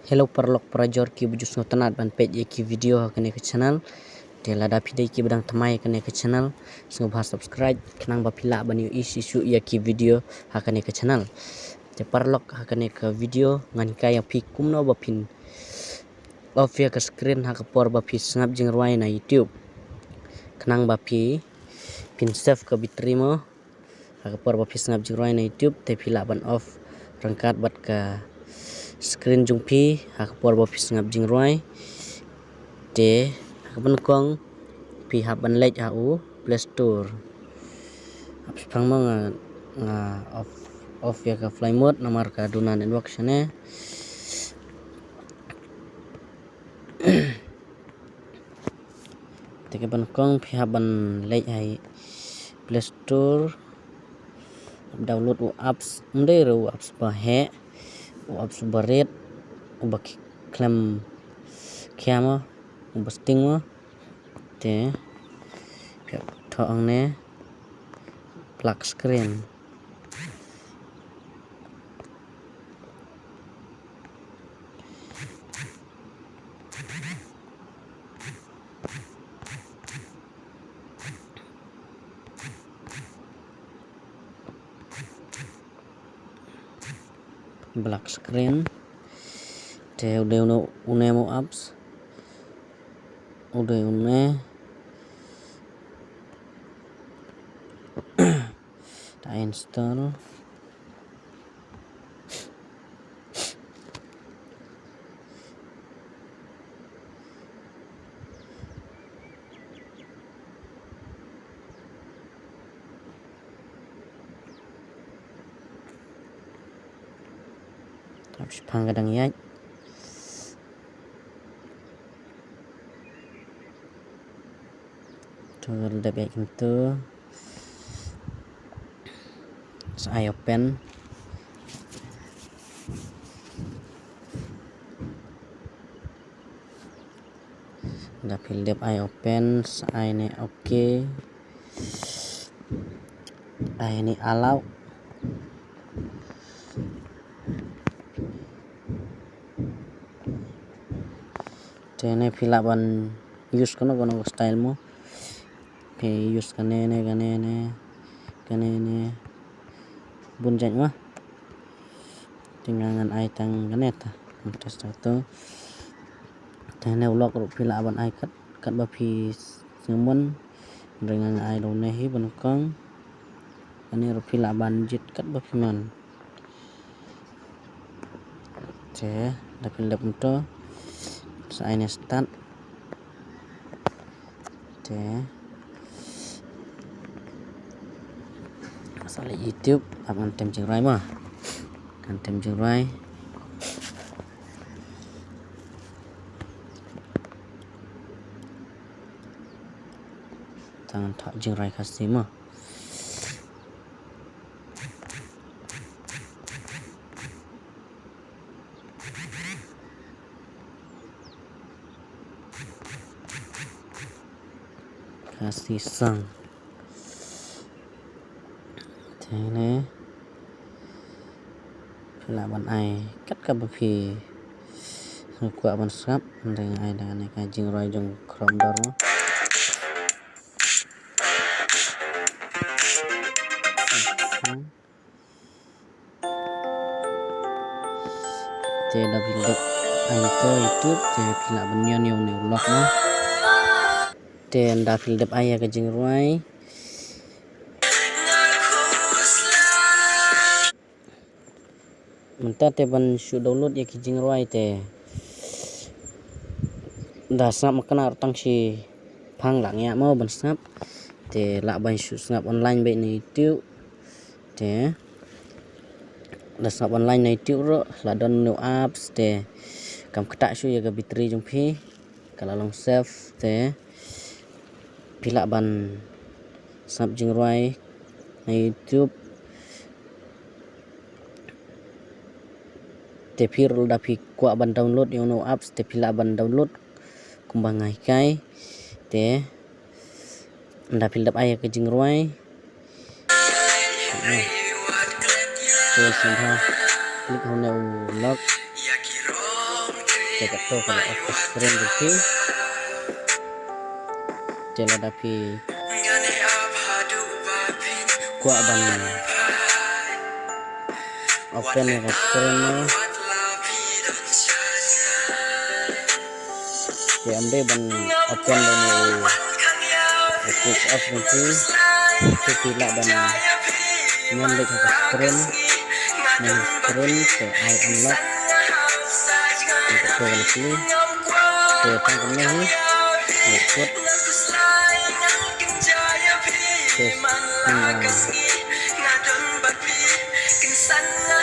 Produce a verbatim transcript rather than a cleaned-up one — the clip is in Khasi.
Hello paralok parajor kiba ju sngewtynnat ban peit ïa ki video ha kane ka channel. Te lada phi dei kiba dang thymmai ha kane ka channel, sngewbha subscribe khnang ba phi lah ban ïohi shuh shuh ïa ki video ha kane ka channel. Te paralok, ha kane ka video ngan hikai ïa phi kumno ba phin off ïa ka screen ha ka por ba phi sngap jingrwai na YouTube, khnang ba phi, phin save ka battery mo. Ha ka por ba phi sngap jingrwai na YouTube te phi lah ban off ryngkat bad ka screen jong phi ha ka por ba phi sngap jingrwai. Te ha kaba nyngkong phi hap ban leit ha u Play Store. Hap shipang mo, nga, nga off, off ïa ka flight mode namar ka duna network shane. Te kaba nyngkong phi hap ban leit ha i Play Store, download u apps, ym dei ruh u apps ba heh, u apps ba rit, uba khlem khia mo, uba sting mo. Te phi hap thoh hangne black screen. Black screen. Te u dei une, une mo apps. U dei une. Ta install. Hap shipang ka dang ïaid. To dep ïaid kumto. Sa ai open. Da phi la dep ai open, sa ai ne okay. Ai ne allow. Te ne phi lah ban use kano kano ka style mo. Phi use kane ne, kane ne, kane ne. Bun jait mo. Te nga ngan ai tang kane ta. Test to. Te ne u lock ruh phi lah ban ai kat, kat ba phi sngewmon. Hynrei nga ngan ai da une hi ba nyngkong. Kane ruh phi lah ban jied kat ba phi mon. Te da phi la dep kumto, sa ai ne start. Te sa leit YouTube, hap ngan tem jingrwai mo. Ngan tem jingrwai. Tang ngan thoh jingrwai Khasi mo. Khasi song. Te ne phi lah ban ai kat kaba phi kwah ban sngap. Hynrei nga ai da kane ka jingrwai jong Chrome Door mo. Te da phi la dep ai to YouTube, te phi lah ban ñion ïa une u lock mo. Te da phi la dep ai ïa ka jingrwai. Mynta te ban shu download ïa ki jingrwai te da sngap ma kane tang shipang lah ngiah mo ban sngap. Te lah ban shu sngap online beit na YouTube. Te da sngap online na YouTube ruh, la don new apps te kam ktah shuh ïa ka battery jong phi. Ka la long safe te phi lah ban sngap jingrwai na YouTube. Te phi ruh lada phi kwah ban download ïa uno apps te phi lah ban download kumba nga hikai. Te lada phi la dep ai ïa ka jingrwai. Te sngewbha click ha une u lock. Te kato ka la off ka screen ruh phi. Te lada phi kwah ban open ïa ka screen mo. Te ym dei ban open da ïa u switch off ruh phi. Te phi lah ban ñion leit ha ka screen. Ñion ha ka screen te ai unlock. Te kato ka la plie. Te tang kumne hi. Leit kut. Te tang ka